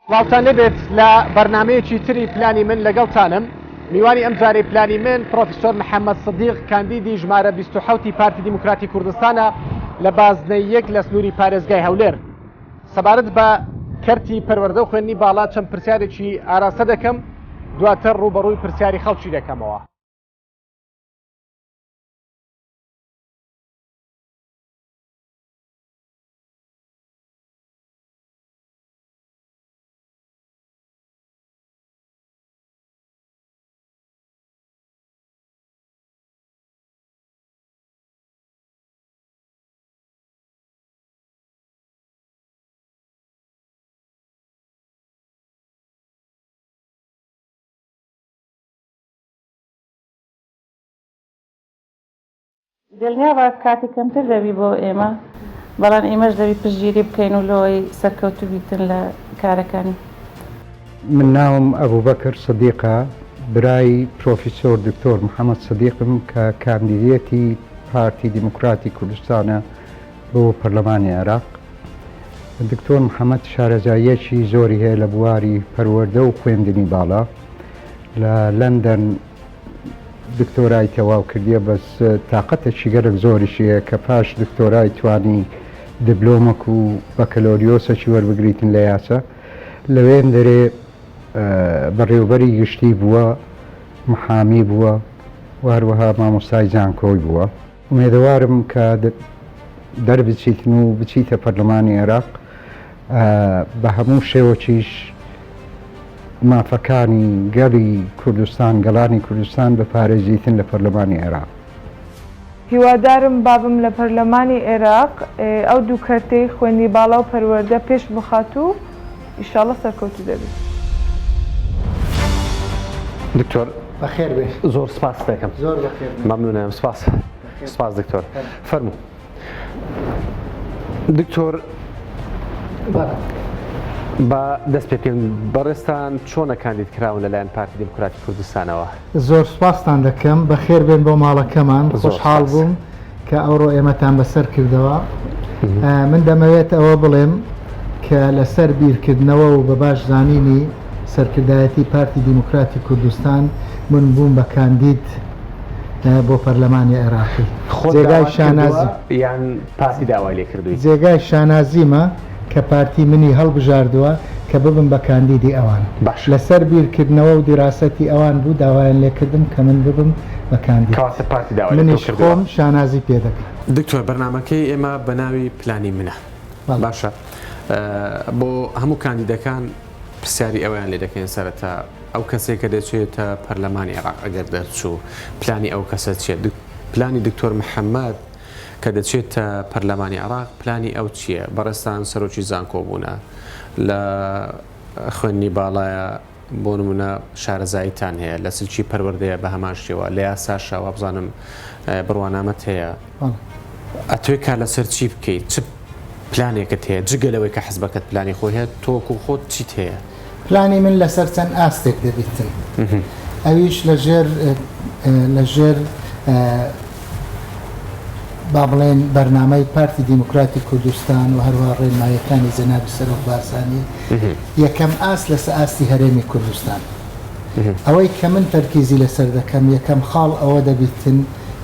سڵاوتان لێبێت لە بەرنامەیەکی تری پلانی من لەگەڵتانم میوانی ئەم جارەی پلانی من پرۆفیسۆر محەممەد سدیق کاندیدی ژمارە 27 پارتی دیموکراتی کوردستانە لە بازنەی یەک لە سنووری پارێزگای هەولێر سەبارەت بە کەرتی پەروەردە و خوێندنی باڵا چەند پرسیارێکی ئاراستە دەکەم دواتر ڕووبەڕووی پرسیاری خەڵکی دەکەمەوە. دڵنیابە کاتی کەمتر دەبی بۆ ئێمە بەڵام ئیمەش دەبی پشتگیری بکەین و لۆی سەرکەوتوو بیتن لە کارەکانی. من ناوم ئەبوبەکر سدیقە، برای پرۆفیسۆر دکتۆر محەمەد سدیقم کە کاندیدیەتی پارتی دیموکراتی کوردستانە بۆ پەرلەمانی عێراق. دکتۆر محەمەد شارەزاییەکی زۆری هەیە لە بواری پەروەردە و خوێندنی باڵا. لە لەندەن دکتۆرای تەواو کردیە بەس تاقەتەکی گەلەک زۆریشی هەیە کە پاش دکتۆرای توانی دبلۆمەک و بەکەلۆریۆسەکی وەربگریتن لە یاسا لەوێندەرێ بەڕێوبەری گشتی بووە محامی بووە و هەروەها مامۆستای زانکۆی بووە. ئومێدەوارم کە دەربچیتن و بچیتە پەرلەمانی عێراق بە هەموو شێوەکیش مافەکانی گەلی کوردستان، گەلانی کوردستان بپارێزیتن لە پەرلەمانی عێراق. هیوادارم بابم لە پەرلەمانی عێراق ئەو دوو کەرتەی خوێندنی باڵا و پەروەردە پێش بخات و ئیشاڵڵە سەرکەوتوو دەبی. دکتۆر بەخێر بێ. زۆر سپاست دەکەم. زۆر بەخێر بێن. مەمنونم سپاس. سپاس دکتۆر. فەرموو. دکتۆر با دەست پێ بکەین بەڕێزتان چۆنە کاندید کراون لەلایەن پارتی دیموکراتی کوردستانەوە؟ زۆر سوپاستان دەکەم بەخێر بێن بۆ ماڵەکەمان خۆشحاڵ بووم کە ئەوڕۆ ئێمەتان بەسەر کردەوە من دەمەوێت ئەوە بڵێم کە لەسەر بیرکردنەوە و بە باش زانینی سەرکردایەتی پارتی دیموکراتی کوردستان من بووم بە کاندید بۆ پەرلەمانی عێراقی. خۆت جێگای داوات کردووە شانازی. یان پارتی داوای لێ کردووی؟ جێگای شانازیمە کە پارتی منی هەڵبژاردووە کە ببم بە کاندیدی ئەوان. باشە. لەسەر بیرکردنەوە و دیراسەتی ئەوان بوو داوایان لێ کردم کە من ببم بە کاندید. کەواتە پارتی داوای لە تۆ منیش کردووە. خۆم شانازی پێ دەکەم. دکتۆر بەرنامەکەی ئێمە بە ناوی پلانی منە. بەڵێ. باشە بۆ هەموو کاندیدەکان پرسیاری ئەوەیان لێ دەکەین سەرەتا ئەو کەسەی کە دەچێتە پەرلەمانی عێراق ئەگەر دەرچوو پلانی ئەو کەسە چیە؟ پلانی دکتۆر محەمەد کە دەچێتە پەرلەمانی عێراق پلانی ئەو چییە؟ بەڕێزتان سەرۆکی زانکۆ بوونە لە خوێندنی باڵایە بۆ نمونە شارەزاییتان هەیە لە سلکی پەروەردەیە بە هەمان شێوە لە یاساشا وابزانم بڕوانامەت هەیە ئەتوێ کار لەسەر چی بکەیت چ پلانێکت هەیە جگە لەوەی کە حزبەکەت پلانی خۆی هەیە تۆ وەکو خۆت چیت هەیە؟ پلانی من لەسەر چەند ئاستێک دەبیتن ئەویش لە ژێر لە ژێر با بڵێن بەرنامەی پارتی دیموکراتی کوردستان و هەروەها ڕێنماییەکانی جەنابی سەرۆک بارزانی یەکەم ئاست لەسە ئاستی هەرێمی کوردستان ئەوەی کە من تەرکیزی لەسەر دەکەم یەکەم خاڵ ئەوە دەبیتن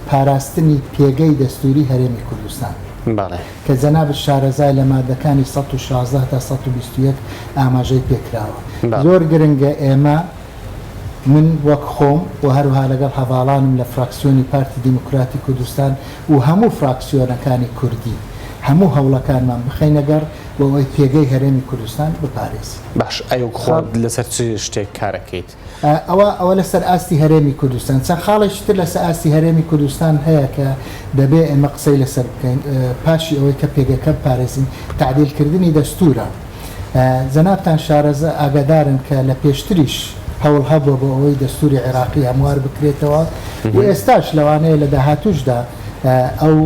پاراستنی پێگەی دەستوری هەرێمی کوردستان. بەڵێ. کە جەنابت شارەزای لە مادەکانی 116 هەتا 121 ئاماژەی پێکراوە. بەڵێ. زۆر گرنگە ئێمە من وەک خۆم و هەروەها لەگەڵ هەڤاڵانم لە فراکسیۆنی پارتی دیموکراتی کوردستان و هەموو فراکسیۆنەکانی کوردی هەموو هەوڵەکانمان بخەینە گەڕ بۆ ئەوەی پێگەی هەرێمی کوردستان بپارێزین. باش ئەی وەک خۆت لەسەر چ شتێک کارەکەیت؟ ئەوە ئەوە لەسەر ئاستی هەرێمی کوردستان. چەند خاڵێکی تر لەسەر ئاستی هەرێمی کوردستان هەیە کە دەبێ ئێمە قسەی لەسەر بکەین پاشی ئەوەی کە پێگەکە بپارێزین، تەعدیل کردنی دەستوورە. جەنابتان شارەزا ئاگادارن کە لە پێشتریش هەوڵ هەبووە بۆ ئەوەی دەستووری عێراقی هەموار بکرێتەوە و ئێستاش لەوانەیە لە داهاتووشدا ئەو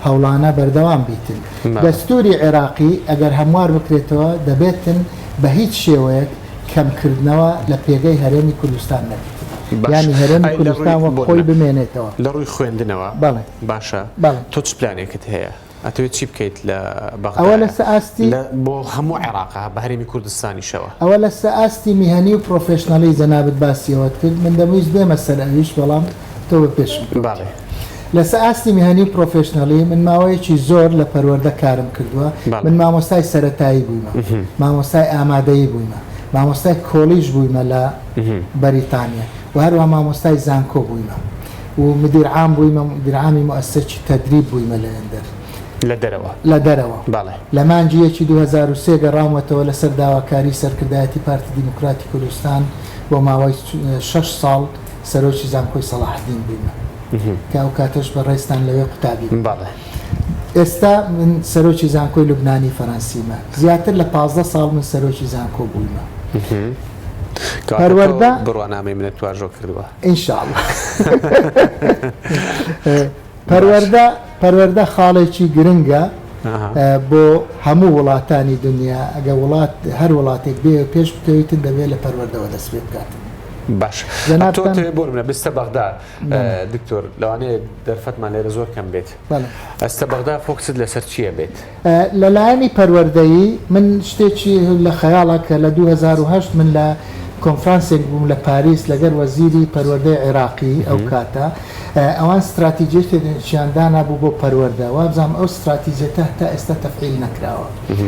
هەوڵانە بەردەوام بیتن. دەستووری عێراقی ئەگەر هەموار بکرێتەوە دەبێتن بە هیچ شێوەیەک کەمکردنەوە لە پێگەی هەرێمی کوردستان نەبێت. باش یانی هەرێمی ئەی لە کوردستان ڕووی وەک بۆ خۆی نمونە بمێنێتەوە. لە ڕووی خوێندنەوە بەڵێ. باشە بەڵێ. تۆ چ پلانێکت هەیە؟ ئەتەوێت چی بکەیت لە ئەوە بەغدایە لەسە ئاستی لە بۆ هەموو عێراقە بە هەرێمی کوردستانیشەوە؟ ئەوە لەسە ئاستی میهەنی و professional ی جەنابت باسی ئەوەت کرد من دەمویست بێمە سەر ئەویش بەڵام تۆ بە پێشم کەوتی. بەڵێ. لەسە ئاستی میهەنی و professional ی من ماوەیەکی زۆر لە پەروەردە کارم کردووە بەڵێ. من مامۆستای سەرەتایی بوویمە مامۆستای ئامادەیی بوویمە مامۆستای کۆلیژ بوویمە لە بەریتانیا و هەروەها مامۆستای زانکۆ بوویمە و مدیر عام بوویمە مدیر عامی موئەسسەکی تەدریب بوویمە لە ئێندەر. لە دەرەوە؟ لە دەرەوە. بەڵێ. لە مانگی یەکی 2003 گەڕاومەتەوە لەسەر داواکاری سەرکردایەتی پارتی دیموکراتی کوردستان بۆ ماوەی شەش ساڵ سەرۆکی زانکۆی سەڵاحەدین بوویمە کە ئەو کاتەش بەڕێزتان لەوێ قوتابی بوون. بەڵێ. ئێستا من سەرۆکی زانکۆی لوبنانی فەرەنسیمە. زیاتر لە 15 ساڵ من سەرۆکی زانکۆ بوویمە. کەواتە تۆ پەروەردە. بڕوانامەی منت واژۆ کردووە. ان شاء اللە. باش. پەروەردە پەروەردە خاڵێکی گرنگە بۆ هەموو وڵاتانی دنیا ئەگە وڵات هەر وڵاتێک بێ پێش بکەویتن دەبێت لە پەروەردەوە دەست پێ بکاتن. باش تۆ جەنابتان تەوێ بۆ نمونە بستە بەغدا بەڵێ. دکتۆر لەوانەیە دەرفەتمان لێرە زۆر کەم بێت بەڵێ. ئەستە بەغدا focus ت لەسەر چییە بێت؟ لە لایەنی پەروەردەیی من شتێکی لە خەیاڵە کە لە 2008 من لە کۆنفرانسێک بووم لە پاریس لەگەر وەزیری پەروەردەی عێراقی ئەو کاتە ئەوان ستراتیجیەتێکیان دانابوو بۆ پەروەردە وابزانم ئەو ستراتیجیەتە هەتا ئێستا تەفعیل نەکراوە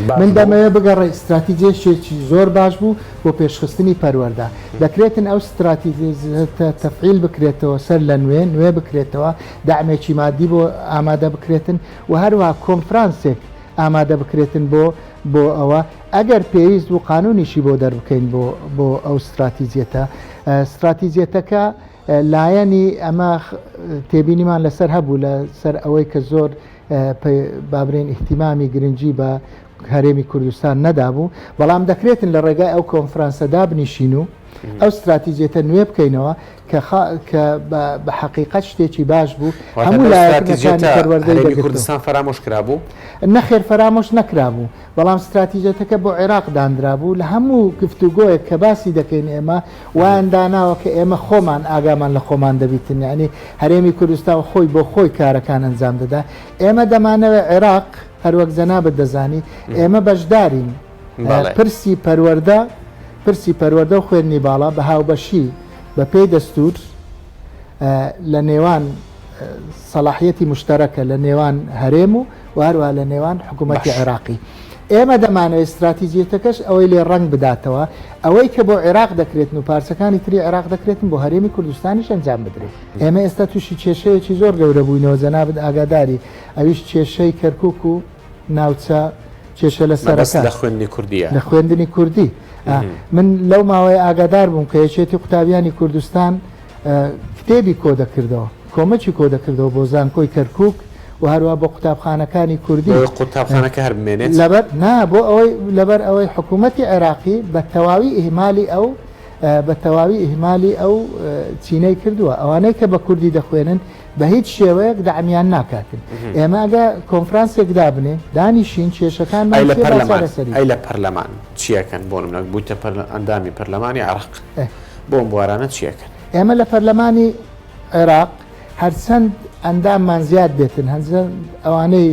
باش من بوو. دەمەوێت بگەڕێ ستراتیجیەتێکی زۆر باش بوو بۆ پێشخستنی پەروەردە دەکرێتن ئەو ستراتیجیەتە تەفعیل بکرێتەوە سەر لە نوێ نوێ بکرێتەوە دەعمێکی مادی بۆ ئامادە بکرێتن و هەروەها کۆنفرانسێک ئامادە بکرێتن بۆ بۆ ئەوە ئەگەر پێویست بوو قانونیشی بۆ دەربکەین بۆ بۆ ئەو ستراتیجیەتە ستراتیجیەتەکە لایەنی ئەمە تێبینیمان لەسەر هەبوو لەسەر ئەوەی کە زۆر بابرێن ئیهتیمامی گرنگی بە هەرێمی کوردستان نەدابوو بەڵام دەکرێتن لە ڕێگای ئەو کۆنفرانسە دابنیشین و ئەو ستراتیجیەتە نوێ بکەینەوە کە کە بە حەقیقەت شتێکی باش بوو واتە هەموو لەو لایەنەکانی ستراتیجیەتە پەروەردەی هەرێمی دەگرتەوە. کوردستان فەرامۆش کرابوو؟ نەخێر فەرامۆش نەکرابوو، بەڵام ستراتیجەتەکە بۆ عێراق دانرابوو، لە هەموو گفتوگۆیەک کە باسی دەکەین ئێمە وایان داناوە کە ئێمە خۆمان ئاگامان لە خۆمان دەبیتن، یەعنی هەرێمی کوردستان خۆی بۆ خۆی کارەکان ئەنجام دەدا، ئێمە دەمانەوێت عێراق هەروەک جەنابت دەزانی ئێمە بەشدارین پرسی پەروەردە پرسی پەروەردە و خوێندنی باڵا بە هاوبەشی بە پێی دەستوور لە نێوان سەڵاحیەتی مشتەرەکە لە نێوان هەرێم و و هەروەها لە نێوان حکوومەتی عێراقی. ئێمە دەمانەوێت ستراتیجیەتەکەش ئەوەی لێ ڕەنگ بداتەوە، ئەوەی کە بۆ عێراق دەکرێتن و پارچەکانی تری عێراق دەکرێتن بۆ هەرێمی کوردستانیش ئەنجام بدرێت. ئێمە ئێستا تووشی کێشەیەکی زۆر گەورە بووینەوە جەنابت ئاگاداری، ئەویش کێشەی کەرکووک و ناوچە کێشە مەبەست لەسەرەکان. لە خوێندنی کوردییە؟ لە خوێندنی کوردی. من لەو ماوەیە ئاگادار بووم کە یەکێتی قوتابیانی کوردستان کتێبی کۆ دەکردەوە، کۆمەکی کۆ دەکردەوە بۆ زانکۆی کەرکووک و هەروا بۆ قوتابخانەکانی کوردی. بۆ ئەوەی قوتابخانەکە هەر بمێنێت؟ لەبەر نا، بۆ ئەوەی لەبەر ئەوەی حکوومەتی عێراقی بە تەواوی ئیهمالی ئەو بە تەواوی ئیهمالی ئەو چینەی کردووە. ئەوانەی کە بە کوردی دەخوێنن بە هیچ شێوەیەک دەعمیان ناکاتن. ئێمە ئەگە کۆنفرانسێک دابنێین، دانیشین کێشەکانمان ئەی لە چییە با پەرلەمان چارەسەری ئەی لە پەرلەمان چییەکەن؟ بۆ نموونە بوویتە ئەندامی پەرلەمانی عێراق. بۆ ئەم بوارانە چی ئەکەن؟ ئێمە لە پەرلەمانی عێراق هەرچەند ئەنداممان زیاد بێتن، هەرچەند ئەوانەی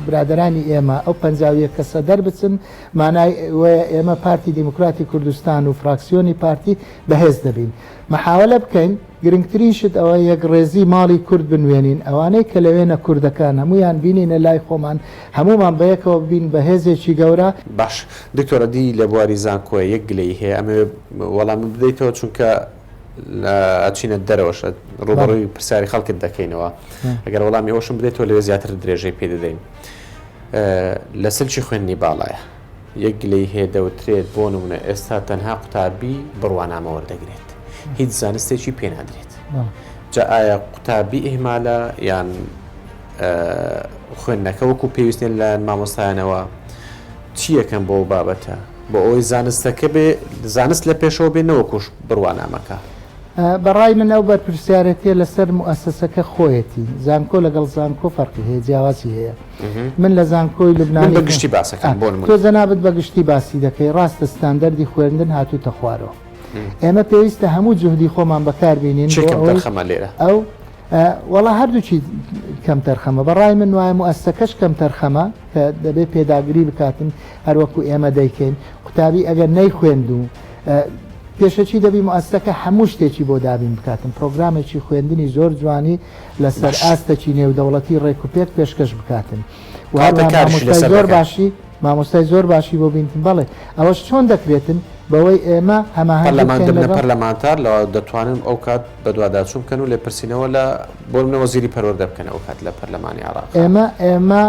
برادەرانی ئێمە ئەو 51 کەسە دەربچن، مانای وەیە ئێمە پارتی دیموکراتی کوردستان و فراکسیۆنی پارتی بەهێز دەبین. مەحاوەلە بکەین، گرنگترین شت ئەوە یەکڕێزی ماڵی کورد بنوێنین، ئەوانەی کە لەوێنە کوردەکان هەموویان بینینە لای خۆمان، هەموومان بەیەکەوە ببین بە هێزێکی گەورە. باش دکتۆر ئەدی لە بواری زانکۆیە یەک گلەیی هەیە ئەمەوێ وەڵامم بدەیتەوە چونکە لە ئەچینە دەرەوەش ڕوبەڕووی پرسیاری خەڵکت دەکەینەوە ئەگەر وەڵامی ئەوشم بدەیتەوە لەوێ زیاتر درێژەی پێ دەدەین لە سلکی خوێندنی باڵایە یەک گلەی هەیە دەوترێت بۆ نمونە ئێستا تەنها قوتابی بڕوانامە وەردەگرێت هیچ زانستێکی پێ نادرێت جا ئایا قوتابی ئیهمالە یان خوێندنەکە وەکو پێویست نیە لەلایەن مامۆستایانەوە چی یەکەم بۆ بابەتە بۆ ئەوەی زانستەکە بێ زانست لە پێشەوە بێ نەوەکوش بڕوانامەکە. بەڕای من ئەو بەرپرسیارێتیە لەسەر موئەسەسەکە خۆیەتی، زانکۆ لەگەڵ زانکۆ فەرقی هەیە جیاوازی هەیە، من لە زانکۆی من لوبنانی بە گشتی باسەکەم بۆ نمونە. تۆ جەنابت بە گشتی باسی دەکەی، ڕاستە ستاندەردی خوێندن هاتووتە خوارەوە، ئێمە پێویستە هەموو جوهدی خۆمان بەکار بینین چێ بۆ کەم ئەوەی تەرخەمە لێرە؟ ئەو وەڵا هەردووکی کەمتەرخەمە بە ڕای من وایە موئەسسەکەش کەمتەرخەمە کە دەبێ پێداگری بکاتن هەر وەکوو ئێمە دەیکەین قوتابی ئەگەر نەیخوێند و پێشەکی دەبی موئەسسەکە هەموو شتێکی بۆ دابین بکاتن پرۆگرامێکی خوێندنی زۆر جوانی لەسەر ئاستەکی نێودەوڵەتی ڕێک و پێک پێشکەش بکاتن و هەروەها مامۆستای زۆر باشی مامۆستای زۆر باشی بۆ بینتن بەڵێ ئەوەش چۆن دەکرێتن بەوەی ئێمە هەماهەنگی پەرلەمان بکەین دەبنە لەگەڵ. پەرلەمانتار لە دەتوانن ئەو کات بەدواداچوون بکەن و لێپرسینەوە لە بۆ نمونە وەزیری پەروەردە بکەن ئەو کات لە پەرلەمانی عێراق. ئێمە ئێمە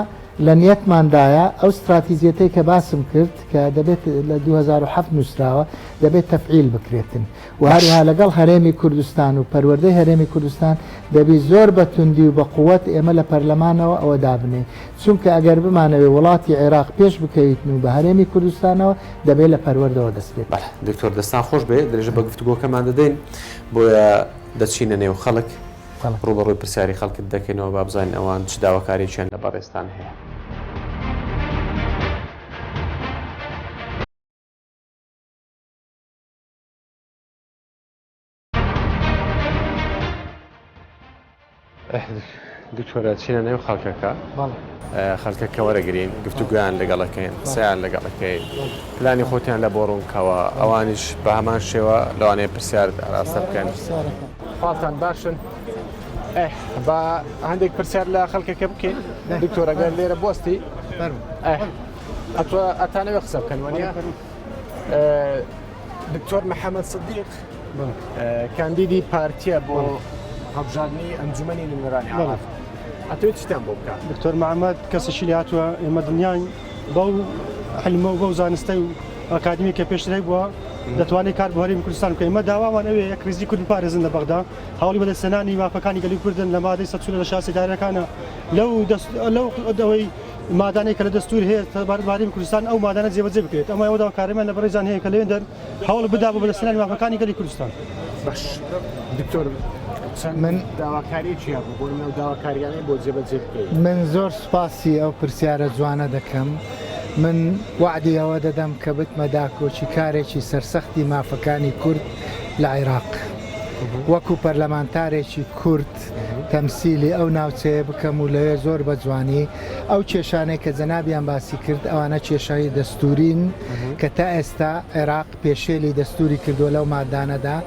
لە نیەتماندایە ئەو ستراتیجیەتەی کە باسم کرد کە دەبێت لە 2007 نووسراوە دەبێت تەفعیل بکرێتن و هەروەها لەگەڵ هەرێمی کوردستان و پەروەردەی هەرێمی کوردستان دەبی زۆر بە توندی و بە قوت ئێمە لە پەرلەمانەوە ئەوە دابنێین چونکە ئەگەر بمانەوێ وڵاتی عێراق پێش بکەویتن و بە هەرێمی کوردستانەوە دەبێ لە پەروەردەوە دەست پێ بەڵێ بکەین. دکتۆر دەستان خۆش بێ درێژە بە گفتوگۆکەمان دەدەین بۆیە دەچینە نێو خەڵک ڕووبەڕووی پرسیاری خەڵکت دەکەینەوە با بزانین ئەوان چ داواکاریەکیان لە بەڕێزتان هەیە. دکتۆرە چینە نێو خەڵکەکە خەڵکەکە وەرەگرین گفتوگویان لەگەڵەکەین قسەیان لەگەڵەکەی پلانی خۆتیان لە بۆ ڕوونکەوە ئەوانیش بە هەمان شێوە لەوانەیە پرسیارت ئاراستە بکەن. حاڵتان باشن با هەندێک پرسیار لە خەڵکەکە بکەین دکتۆرەگەر لێرە بۆستی ئەتانەوێ قسە بکەن وەنیە دکتۆر محەممەد سدیق کاندیدی پارتیە بۆ هەڵبژاردنی ئەنجومەنی نوێنەرانی عێراق ئەتەوێت چیتان بۆ بکات؟ دکتۆر محەممەد کەسێکی لێهاتووە ئێمە دڵنیاین بەو حلمە و بەو زانستەی و ئەکادمی کە پێشتر هەیبووە دەتوانێت کار بۆ هەرێمی کوردستان بکە ئێمە داوامان ئەوێ یەکڕیزی کورد بپارێزن لە بەغدا هەوڵی بەدەستهێنانی مافەکانی گەلی کوردن لە مادەی 140 لە شاستی دارەکانە لەو دەست لەو ئەوەی مادانەی کە لە دەستور هەیە سەبارەت بە هەرێمی کوردستان ئەو مادانە جێبەجێ بکرێت ئەمە ئەو داواکاریمان لە بەڕێزیان هەیە کە لەوێندەر هەوڵ بدا بۆ بەدەستهێنانی مافەکانی گەلی کوردستان. باش دکتۆر چەند من داواکاریەکی هەبوو بۆ نمونە ئەو داواکاریانەی بۆ جێبەجێ بکەی؟ من زۆر سوپاسی ئەو پرسیارە جوانە دەکەم. من وەعدی ئەوە دەدەم کە بتمە داکۆکی کارێکی سەرسەختی مافەکانی کورد لە عیراق. وەکو پەرلەمانتارێکی کورد تەمسیلی ئەو ناوچەیە بکەم و لەوێ زۆر بە جوانی ئەو کێشانەی کە جەنابیان باسی کرد ئەوانە کێشەی دەستورین کە تا ئێستا عێراق پێشێلی دەستوری کردووە لەو مادانەدا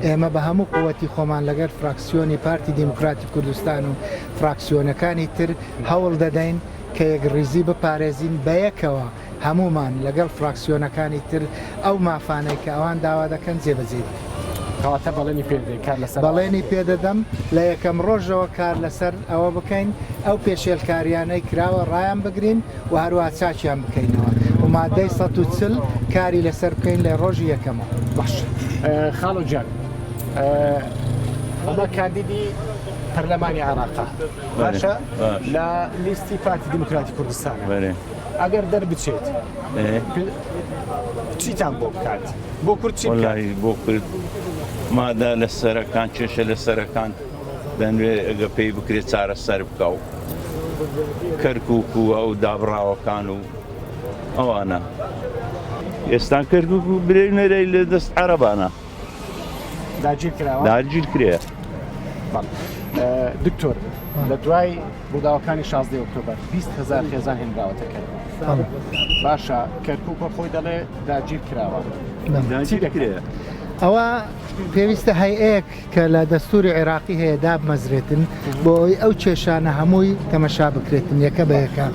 ئێمە بە هەموو قوتی خۆمان لەگەر فراکسیۆنی پارتی دیموکراتی کوردستان و فراکسیۆنەکانی تر هەوڵ دەدەین کە یەکڕیزی بپارێزین بەیەکەوە هەموومان لەگەڵ فراکسیۆنەکانی تر ئەو مافانەی کە ئەوان داوا دەکەن جێبەجێی بکەین. کەواتە بەڵێنی پێ دەدەی کار لەسەر ئەوە بەڵێنی بکەی؟ پێ دەدەم لە یەکەم ڕۆژەوە کار لەسەر ئەوە بکەین، ئەو پێشێلکارییانەی کراوە ڕایان بگرین و هەروەها چاکیان بکەینەوە و ماددەی 140 کاری لەسەر بکەین لە ڕۆژی یەکەمەوە. باشە خاڵۆ گیان ئەمە کاندیدی پەرلەمانی عێراقە باشە لە لیستی پارتی دیموکراتی کوردستانە. ئەگەر دەربچێت چیتان بۆ بکات بۆ کورد چی بکات؟ بۆ کورد مادە لە سەرەکان کێشە لە سەرەکان دەنوێ ئەگە پێی بکرێت چارەسەر بکە و کەرکک و ئەو دابڕاوەکان و ئەوانە ئێستا کەرکک و برێنەرەی لە دەست عەرەبانە داگیر کراوە داگیر کرێ دکتۆر لە دوای ڕووداوەکانی 16 ئۆکتۆبەر 20 هزار خێزان هێنراوەتە کەرکوک باشە کەرکوک وە خۆی دەڵێ داگیر کراوە چی دەکرێت؟ ئەوە پێویستە هەیئەیەک کە لە دەستوری عێراقی هەیە دابمەزرێتن بۆ ئەوەی ئەو کێشانە هەمووی تەمەشا بکرێتن یەکە بە یەکە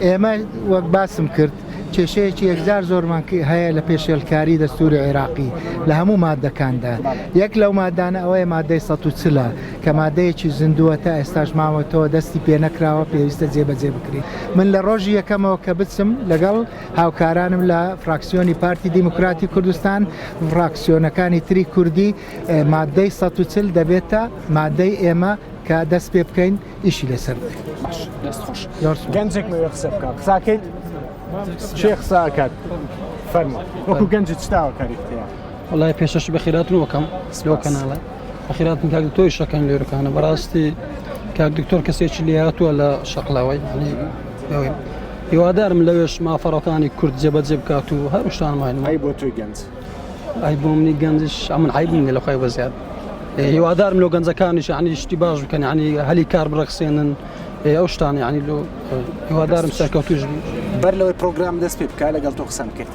ئێمە وەک باسم کرد کێشەیەکی یەکجار زۆرمان هەیە لە پێشێلکاری دەستوری عێراقی لە هەموو مادەکاندا یەک لەو مادانە ئەوەیە مادەی 140 کە مادەیەکی زیندووە تا ئێستاش ماوەتەوە دەستی پێنەکراوە پێویستە جێبەجێ بکرێت من لە ڕۆژی یەکەمەوە کە بچم لەگەڵ هاوکارانم لە فراکسیۆنی پارتی دیموکراتی کوردستان فراکسیۆنەکانی تری کوردی مادەی 140 دەبێتە مادەی ئێمە کە دەست پێ بکەین ئیشی لەسەر بکەین. باش دەست خۆش گەنجێک مەوێ قسە بکە قساکەیت چێ قسە ئەکات فەرموو وەکو گەنجت چ داواکاریت هەیە؟ وەڵای پێشەش بەخێراتن وەکەم لەو کەناڵە بەخێراتن کاک دکتۆر شەکەن لێرەکانە بەڕاستی کاک دکتۆر کەسێکی لێهاتووە لە شەقلاوەی یعنی هیوادارم لەوێش مافەڕەکانی کورد جێبەجێ بکات و هەر شتانمان ئەی بۆ تۆی گەنج ئەی بۆ منی گەنجش ئەمن عیبم نیە لە خۆی بەزیاد هیوادارم لۆ گەنجەکانیش یعنی شتی باش بکەن یعنی هەلی کار بڕەخسێنن. ئەو شتانە یعنی لۆ هیوادارم سەرکەوتوش بی. بەر لەوەی پرۆگرام دەست پێ بکا لەگەڵ تۆ قسەم کرد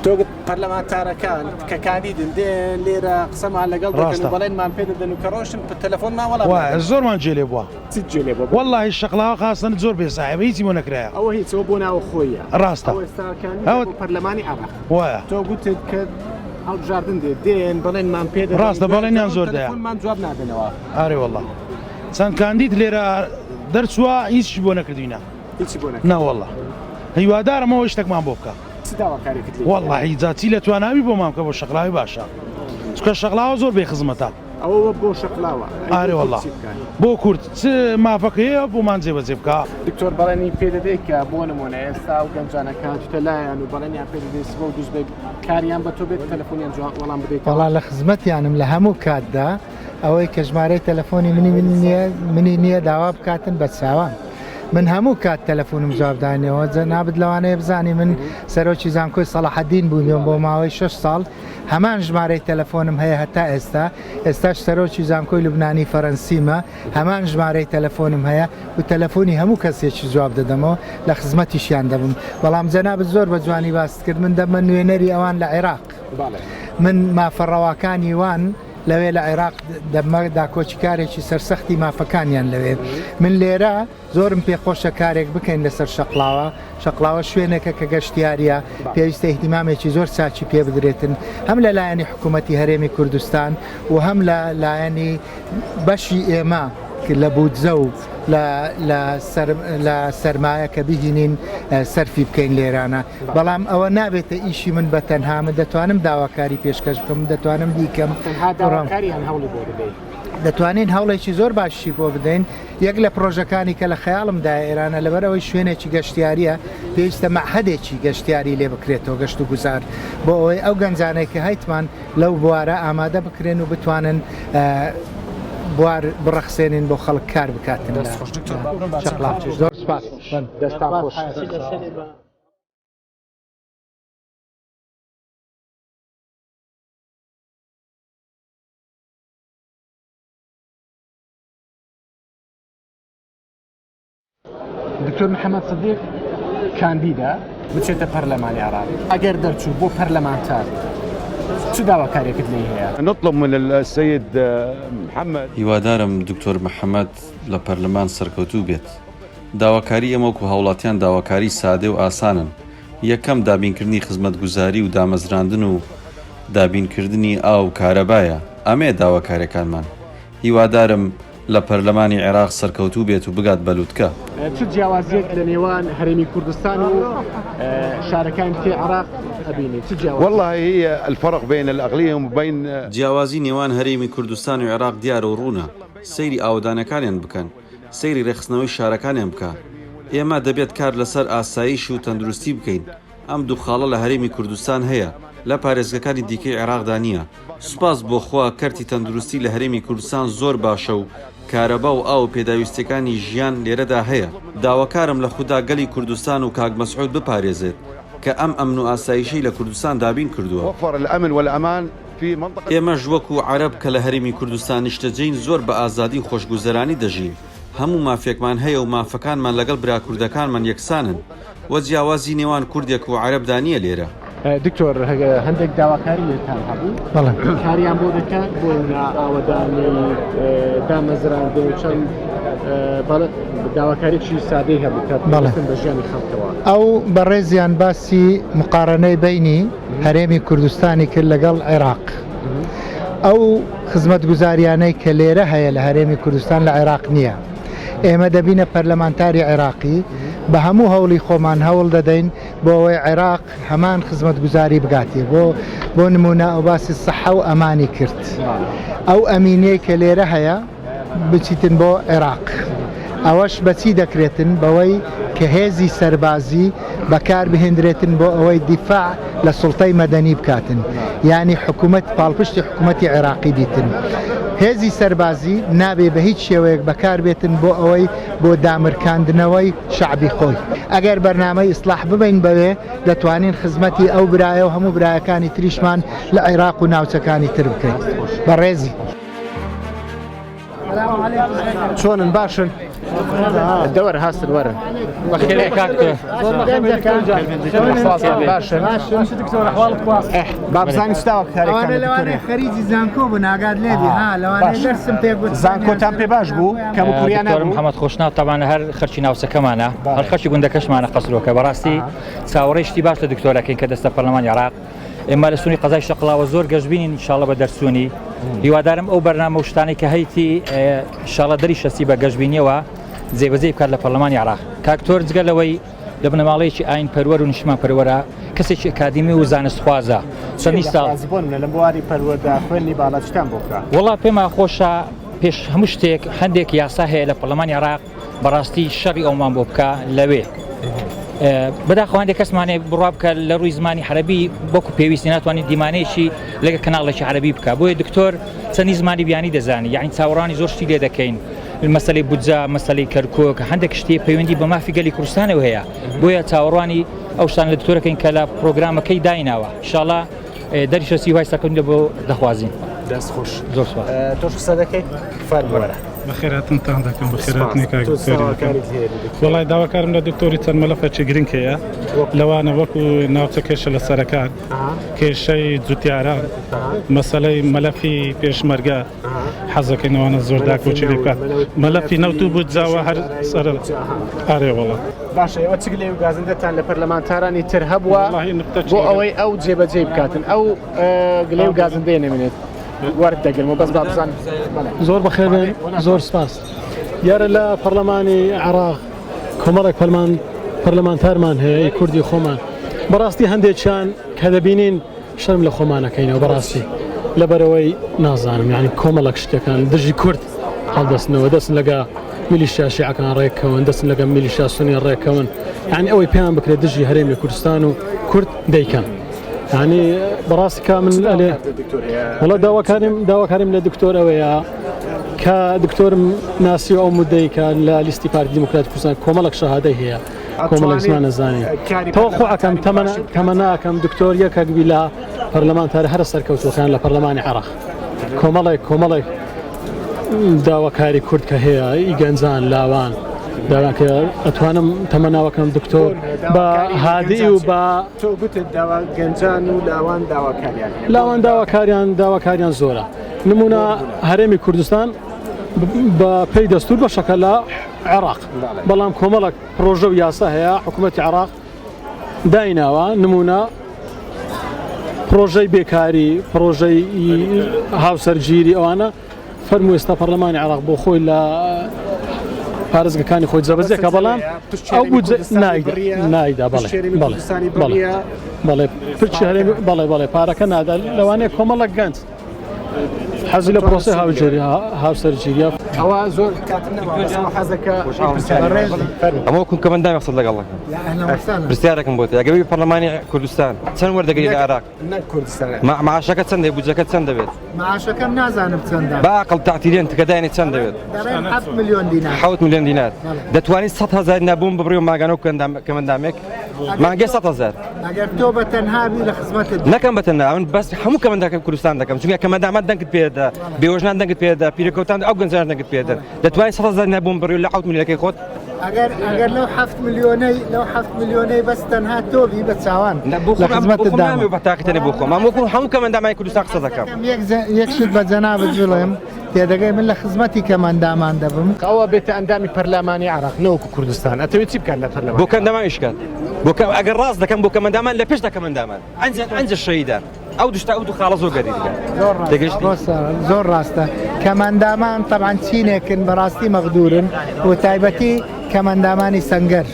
تۆ گوت پەرلەمانتارەکان کە کاندیدن دێن لێرە قسەمان لەگەڵ دەکەن و بەڵێنمان پێ دەدەن و کە ڕۆشتن تەلەفۆنمان وەڵام وایە زۆرمان جێ لێ بووە. چیت جێ لێ بووە؟ وەڵاهی شەقڵاوە خاستن زۆر بێ ساحێبە هیچی بۆ نەکرایە. ئەوە هیچ ئەوە بۆ ناوەخۆیە. ڕاستە. ئەوە ئێستا کاندیدە بۆ پەرلەمانی عێراق. وایە. تۆ گوتت کە هەڵبژاردن دێت دێن بەڵێنمان پێ دەدەن. ڕاستە بەڵێنیان زۆر دایە. تەلەفۆنمان جواب نادەنەوە. ئارێ وەڵا چەند کاندید لێرە دەرچووە هیچی بۆ نەکردوینە. هیچی بۆ نەکردووە. نەوەڵا هیوادارم ئەوە شتێکمان بۆ بکا. چ داواکاریەکت لێی هەیە؟ وەڵاهی جا چی لە تواناوی بۆمان بکە بۆ شەقلاوی باشە چونکە شەقلاوە زۆر بێ خزمەتە. ئەوە بۆ شەقلاوە ئەی ئارێ بۆ کورد وەڵا چی بکات؟ بۆ کورد چ مافەکە هەیە بۆمان جێبەجێ بکا. دکتۆر بەڵێنی پێ دەدەی کە بۆ نمونە ئێستا ئەو گەنجانە کە هاتووتە لایان و بەڵێنیان پێ دەدەی سبە و دووسبەی کاریان بە تۆ بێت تەلەفۆنیان جواب وەڵام بدەیتەوە؟ وەڵا لە خزمەتیانم لە هەموو کاتدا ئەوەی کە ژمارەی تەلەفۆنی منی نییە منی نییە داوا بکاتن بە چاوان من هەموو کات تەلەفۆنم جواب دانەوە جەنابت لەوانەیە بزانی من سەرۆکی زانکۆی سەڵاحەدین بووم بۆ ماوەی شەش ساڵ هەمان ژمارەی تەلەفۆنم هەیە هەتا ئێستا، ئێستاش سەرۆکی زانکۆی لوبنانی فەرەنسیمە، هەمان ژمارەی تەلەفۆنم هەیە و تەلەفۆنی هەموو کەسێکیش جواب دەدەمەوە، لە خزمەتیشیان دەبم. بەڵام جەنابت زۆر بە جوانی باست کرد، من دەبمە نوێنەری ئەوان لە عێراق. من مافە ڕەواکانی وان لەوێ لە عێراق دەبمە داکۆکیکارێکی سەرسەختی مافەکانیان لەوێ. من لێرە. زۆرم پێ خۆشە کارێک بکەین لەسەر شەقڵاوە، شەقڵاوە شوێنێکە کە گەشتیارییە، پێویستە ئیهتیمامێکی زۆر چاکی پێ بدرێتن هەم لە لایەنی حکوومەتی هەرێمی کوردستان و هەم لە لایەنی بەشی ئێمە لە بودجە و لە سەرمایە کە بهینین سەرفی بکەین لێرانە، بەڵام ئەوە نابێتە ئیشی من بە تەنها، من دەتوانم داواکاری پێشکەش بکەم، من دەتوانم بیکەم. تەنها داواکاری یان هەوڵی بۆ بدەی؟ دەتوانین هەوڵێکی زۆر باشیشی بۆ بدەین، یەک لە پڕۆژەکانی کە لە خەیاڵمدایە ئێرانە، لەبەر ئەوەی شوێنێکی گەشتیارییە، پێویستە مەعهەدێکی گەشتیاری لێ بکرێتەوە، گەشت و گوزار، بۆ ئەوەی ئەو گەنجانەی کە هەیتمان لەو بوارە ئامادە بکرێن و بتوانن بوار بڕەخسێنین بۆ خەڵک کار بکاتن لە شەقڵاوە. زۆر سوپاس. دەستان خۆش. دکتۆر محەممەد سدیق کاندیدە بچێتە پەرلەمانی عێراق ئەگەر دەرچوو بۆ پەرلەمانتار چ داواکاریەکت لێی هەیە؟ نطلب من السيد محمد. هیوادارم دکتۆر محەمەد لە پەرلەمان سەرکەوتوو بێت. داواکاری ئێمە وەکو هاوڵاتیان داواکاری سادەی و ئاسانن، یەکەم دابینکردنی خزمەتگوزاری و دامەزراندن و دابینکردنی ئاو و کارەبایە، ئەمەیە داواکاریەکانمان. هیوادارم لە پەرلەمانی عێراق سەرکەوتوو بێت و بگات بە لوتکە. چ جیاوازیەک لە نێوان هەرێمی کوردستان و شارەکانی تری عێراق ئەبینی؟ چ جیاوازیەک؟ واللە هی الفرق بین الاقلیم وبین. جیاوازی نێوان هەرێمی کوردستان و عێراق دیارە و ڕوونە، سەیری ئاوەدانەکانیان بکەن، سەیری ڕێکخستنەوەی شارەکانیان بکە. ئێمە دەبێت کار لەسەر ئاسایش و تەندروستی بکەین، ئەم دوو خاڵە لە هەرێمی کوردستان هەیە، لە پارێزگەکانی دیکەی عێراقدا نییە. سوپاس بۆ خوا کەرتی تەندروستی لە هەرێمی کوردستان زۆر باشە و کارەبا و ئاو و پێداویستیەکانی ژیان لێرەدا هەیە. داواکارم لە خودا گەلی کوردستان و کاک مەسعود بپارێزێت کە ئەم ئەمن و ئاسایشەی لە کوردستان دابین کردووە. ئێمەش وەکو عەرەب کە لە هەرێمی کوردستان نیشتەجێین زۆر بە ئازادی و خۆشگوزەرانی دەژین، هەموو مافێکمان هەیە و مافەکانمان لەگەڵ برا کوردەکانمان یەکسانن و جیاوازی نێوان کوردێک و عەرەبدا نییە لێرە. دکتۆر هەندێک داواکاری لێتان هەبوو بەڵێ کاریان بۆ دەکات بۆ نمونە ئاوەدانی دامەزراندن و چەند داواکاریی سادەی هەبوو کە بەڵێ. بە ژیانی خەڵکەوە. ئەو بەڕێزیان باسی مقارەنەی بەینی هەرێمی کوردستانی کرد لەگەڵ عێراق. ئەو خزمەتگوزاریانەی کە لێرە هەیە لە هەرێمی کوردستان لە عێراق نییە. ئێمە دەبینە پەرلەمانتاری عێراقی، بە هەموو هەوڵی خۆمان هەوڵ دەدەین بۆ ئەوەی عێراق هەمان خزمەتگوزاری بگاتێ. بۆ بۆ نموونە ئەو باسی سەحە و ئەمانی کرد. ئەو ئەمینیەی کە لێرە هەیە بچیتن بۆ عێراق. ئەوەش بەچی دەکرێتن؟ بەوەی کە هێزی سەربازی بەکار بهێندرێتن بۆ ئەوەی دیفاع لە سوڵتەی مەدەنی بکاتن یانی حکومەت پاڵپشتی حکومەتی عێراقی بیتن. هێزی سەربازی نابێ بە هیچ شێوەیەک بەکار بێتن بۆ ئەوەی بۆ دامرکاندنەوەی شەعبی خۆی. ئەگەر بەرنامەی ئیسڵاح ببەین بەوێ دەتوانین خزمەتی ئەو برایە و هەموو برایەکانی تریشمان لە عێراق و ناوچەکانی تر بکەین. بەڕێزی. چۆنن باشن؟ دەوەر هاستن وەرن بەخێرێ کاک باشن با بزانین چ داواکاریەکان لە دکتۆر خەریکی زانکۆ بوون ئاگات لێبی ها لەوانەیە دەرسم پێ گوت زانکۆتان پێ باش بوو کەم و کوڕیان دکتۆر محەممەد خۆشناو تەبان هەر خەرچی ناوچەکەمانە هەر خەرچی گوندەکەشمانە قەسرۆکە بەڕاستی چاوەڕێی شتی باش لە دکتۆرەکەین کە دەستە پەرلەمانی عێراق ئێمە لە سونی قەزای شەقڵاوە زۆر گەشببینین ئینشاڵە بە دەرچوونی هیوادارم ئەو بەرنامە و شتانەی کە هەیتی شاڵە دەری شەسی بە گەشببینیەوە جێبەجێ بکات لە پەرلەمانی عێراق کاکتۆر جگە لەوەی لە بنەماڵەیەکی ئاین پەروەر و نیشتمان پەروەرە کەسێکی ئەکادیمی و زانستخوازە چەندی ساڵ بۆن لە بواری پەروەردە خوێنی باڵا چتان بۆ بکە وەڵا پێمان خۆشە پێش هەموو شتێک هەندێک یاسا هەیە لە پەرلەمانی عێراق بەڕاستی شەڕی ئەومان بۆ بکە لەوێ بەداخەوە هەندێک کەسمانێ بڕوا بکە لە ڕووی زمانی عەرەبی وەکو پێویستی ناتوانێت دیمانەیەکی لەگە کەناڵێکی عەرەبی بکە بۆیە دکتۆر چەندی زمانی بیانی دەزانی یعنی چاوەڕوانی زۆر شتی لێ دەکەین مەسەلەی بودجە مەسەلەی کەرکک هەندێک شتی پەیوەندی بە مافی گەلی کوردستانەوە هەیە بۆیە چاوەڕوانی ئەو شتان لە دکتۆرەکەین کە لە پرۆگرامەکەی دایناوە ئینشاڵا دەریشەسی هیوای سەرکەوتن لە بۆ دەخوازین. دەست خۆش زۆر سوپاس. تۆش قسە دەکەیت فەرموو وەرە. بەخێرهاتنتان دەکەم بەخێرهاتنی کاک دکتۆری دەکەم وەڵای داواکارم لە دکتۆری چەند مەلەفێکی گرنگ هەیە لەوانە وەکو ناوچە کێشە لەسەرەکان کێشەی جوتیاران مەسەلەی مەلەفی پێشمەرگە حەزەکەین ئەوانە زۆر داکۆکی لێ بکات مەلەفی نەوت و بودجەوە هەر سەر ئارێ وەڵا. باشە ئێوە چ گلەیی و گازندەتان لە پەرلەمانتارانی تر هەبووە بۆ ئەوەی ئەو جێبەجێی بکاتن ئەو گلەیی و گازندەیە نەمێنێت وەرت دەگرم و بەس با بزانم. زۆر بەخێر بێن زۆر سپاس. دیارە لە پەرلەمانی عێراق کۆمەڵێک پەرمان پەرلەمانتارمان هەیە ئی کوردی خۆمان بەڕاستی هەندێکیان کە دەبینین شەرم لە خۆمان ئەکەینەوە بەڕاستی لەبەرئەوەی نازانم یانی کۆمەڵێک شتەکان دژی کورد هەڵدەستنەوە دەستن لەگە میلیشیا شیعەکان ڕێککەون دەستن لەگە میلیشیا سونی ڕێککەون یانی ئەوەی پێیان بکرێت دژی هەرێمی کوردستان و کورد دەیکەن یانی بەڕاستی کا من ئەلێ وڵا داواکاریم داواکاریم لە دکتۆر ئەوەیە کە دکتۆرم ناسی ئەو مدەی کە لە لیستی پارتی دیموکراتی کوردستان کۆمەڵێک شەهادەی هەیە کۆمەڵێک زمان ئەزانی تەوەقوع ئەکەم تەمەنا ئەکەم دکتۆر یەکەک بی لە پەرلەمانتارە هەرە سەرکەوتووەکان لە پەرلەمانی عێراق کۆمەڵێک کۆمەڵێک داواکاری کورد کە هەیە ئی گەنجان لاوان داواکە ئەتوانم تەمەناوەکەم دکتۆر بە هادی و بە تۆ گوتت داوا گەنجان و لاوان داواکاریان هەیە. لاوان داواکاریان داواکاریان زۆرە نمونە هەرێمی کوردستان بە پێی دەستور بەشەکە لە عێراق، بەڵام کۆمەڵێک پرۆژە و یاسا هەیە حکوومەتی عێراق دایناوە، نموونە پرۆژەی بێکاری، پرۆژەی هاوسەرگیری ئەوانە فەرموو ئێستا پەرلەمانی عێراق بۆ خۆی لە پارێزگەکانی خۆی جێبەجێ کە بەڵام ئەو بودجە نایدا نایدا بەڵێ بەڵێ بەڵێ بەڵێ پرچی هەرێمی بەڵێ بەڵێ پارەکە نادا لەوانەیە کۆمەڵێک گەنج حەزی لە پرۆسەی هاوجێری هاوسەرگیریە. ئەوە زۆر کاتم نەما بەس ئەوە حەزەکە ئەمە وەکو کەمەندامی قسەت لەگەڵ دەکەم پرسیارێکم بۆ تێ ئەگەر بی پەرلەمانی کوردستان چەند وەردەگری لە عێراق کوردستان معاشەکە چەند دەبێت بودجەکە چەند دەبێت معاشەکەم نازانم چەندە بە عەقڵ تەعتیلێن تکەدایانی چەند دەبێت دەڵێن 7 ملیۆن دینار 7 ملیۆن دینار دەتوانیت 100 هەزار دینار بۆم ببڕی و ماگانە و کەمەندامێک مانگێ 100 هەزار ئەگەر تۆ بە تەنها بی لە خزمەتت نەکەم بە تەنها من بەس هەموو کەمەندەکە کوردستان دەکەم چونکە کەمەندامان دەنگت پێدا بێوەژنان دەنگت پێدا پیرەکەوتان ئەو گەنجان دەنگت پێدەن دەتوانین 100 هەزار دینار بۆم بڕی و لە 7 ملیۆنەکەی خۆت ئەگەر ئەگەر لەو 7 ملیۆنەی لەو 7 ملیۆنەی بەس تەنها تۆ بی بە چاوان بۆ لە خزمەتت دامە بە تاقیتەنێ بۆ خۆم وەکو هەموو کەمەندامانی کوردستان قسە دەکەم یەک شت بە جەنابت بڵێم تێدەگەی من لە خزمەتی کەمەندامان دەبم. ئەوە بێتە ئەندامی پەرلەمانی عێراق نەوەکو کوردستان ئەتەوێت چی بکات لە پەرلەمانی بۆ کەندەمان ئیش کات بۆ کە ئەگەر ڕاست دەکەم بۆ کەمەندامان لە پێش دەکەمەندامان ئەنجە ئەنجە شەیدە ئەو دوشتا ئەو دوو خاڵە زۆر گەریگە زۆر ڕاستە زۆر ڕاستە کەمەندامان تەبعەن چینێکن بەڕاستی مەغدورن و تایبەتی کەمەندامانی سەنگەر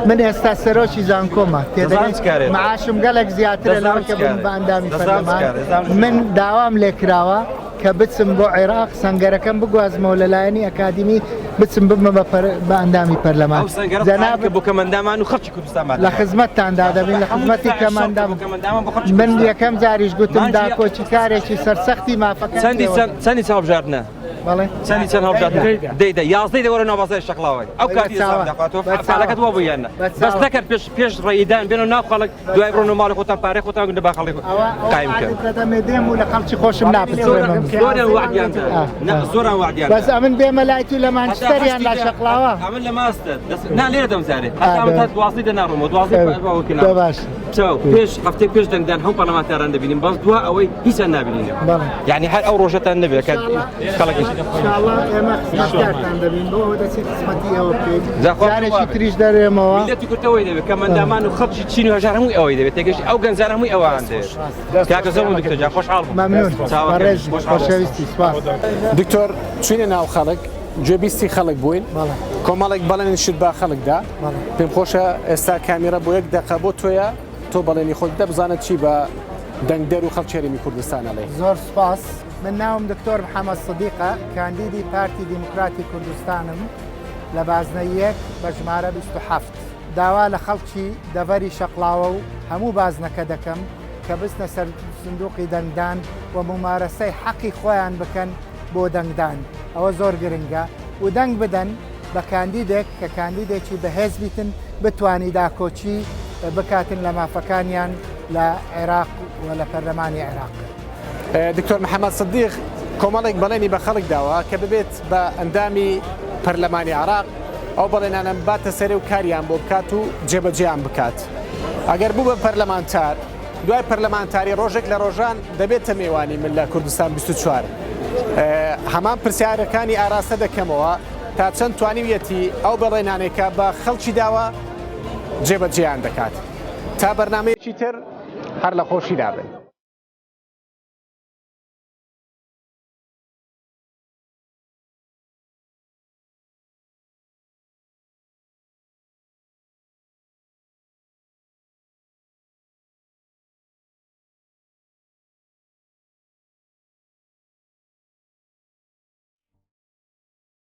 من ئێستا سەرۆکی زانکۆمە تێدەگەی معاشم گەلێک زیاترە لەوەی کە بم بە ئەندامی پەرلەمان من داوام لێکراوە کە بچم بۆ عێراق سەنگەرەکەم بگوازمەوە لە لایەنی ئەکادیمی بچم ببمە بە ئەندامی پەرلەمان جەنابت بۆ کەمەندامان و خەڵکی کوردستان لە خزمەتتاندا دەبین لە خزمەتی کەمەندام من یەکەم جاریش گوتم داکۆکیکارێکی سەرسەختی مافەکانی چەندی چەندی هەڵبژاردنە؟ بەڵێ چەندی چەند هەڵبژاردن دەی دە یازدەی دە وەرە ناو بازاری شەقڵاوەی ئەو کاتی حساب دەخواتەوە فعلەکەت وا بوو یان نا بەس نەکەن پێش پێش ڕێیدان بێنە ناو خەڵک دوای بڕۆنە ماڵی خۆتان پارەی خۆتان گوندە باخەڵی قایم بکەن دەدەمێ دێم و لە خەڵکی خۆشم ناپچڕێنم زۆریان وعدیان دا نا زۆران وعدیان بەس ئەمن بێمە لای تو لە مانچستەر یان لە شەقڵاوە ئەمن لە ماستەر نا لێرە دەمزانێ هەتا ئەمن تا دوازدەی دە ناڕۆمەوە دوازدەی باش چاو پێش هەفتەی پێش دەنگدان هەموو پەرلەمانتاران دەبینین بەس دوا ئەوەی هیچیان نابینینەوە یعنی هەر ئەو ڕۆژەتان نەبێت کە خەڵکیش ئینشاءاللە ئێمە خزمەتکارتان دەبین بۆ ئەوە دەچین خزمەتی ئێوە بکەین جارێکی تریش دەرێمەوە میللەتی کورد ئەوەی دەبێت کە مەندامان و خەڵکی چین و هەژار هەمووی ئەوەی دەبێت تێگەشتی ئەو گەنجان هەمووی ئەوان دەوێت کاکە زۆر دکتۆر جان خۆشحاڵ بووم مەمنون بەڕێز خۆشەویستی سوپاس دکتۆر چوینە ناو خەڵک گوێبیستی خەڵک بووین کۆمەڵێک بەڵێنیشت بە خەڵک دا پێم خۆشە ئێستا کامیرا بۆ یەک دەقە بۆ تۆیە تۆ بەڵێنی خۆت بدە بزانە چی بە دەنگدەر و خەڵکی هەرێمی کوردستان ئەڵێی. زۆر سوپاس. من ناوم دکتۆر محەمەد سدیقە، کاندیدی پارتی دیموکراتی کوردستانم لە بازنەی یەک بە ژمارە 27. داوا لە خەڵکی دەڤەری شەقڵاوە و هەموو بازنەکە دەکەم کە بچنە سەر سندوقی دەنگدان و مومارەسەی حەقی خۆیان بکەن بۆ دەنگدان ئەوە زۆر گرنگە و دەنگ بدەن بە کاندیدێک کە کاندیدێکی بەهێز بیتن بتوانی داکۆکی بکاتن لە مافەکانیان لە عێراق و لە پەرلەمانی عێراق. دکتۆر محەمەد سدیق کۆمەڵێک بەڵێنی بە خەڵک داوە کە ببێت بە ئەندامی پەرلەمانی عێراق، ئەو بەڵێنانە بباتە سەرێ و کاریان بۆ بکات و جێبەجێیان بکات. ئەگەر بوو بە پەرلەمانتار، دوای پەرلەمانتاری ڕۆژێک لە ڕۆژان دەبێتە مێوانی من لە کوردستان 24. هەمان پرسیارەکانی ئاراستە دەکەمەوە تا چەند توانیویەتی ئەو بەڵێنانەی کە بە خەڵکی داوە جێبەجێیان دەکات. تا بەرنامەیەکی تر هەر لە خۆشیدا بن.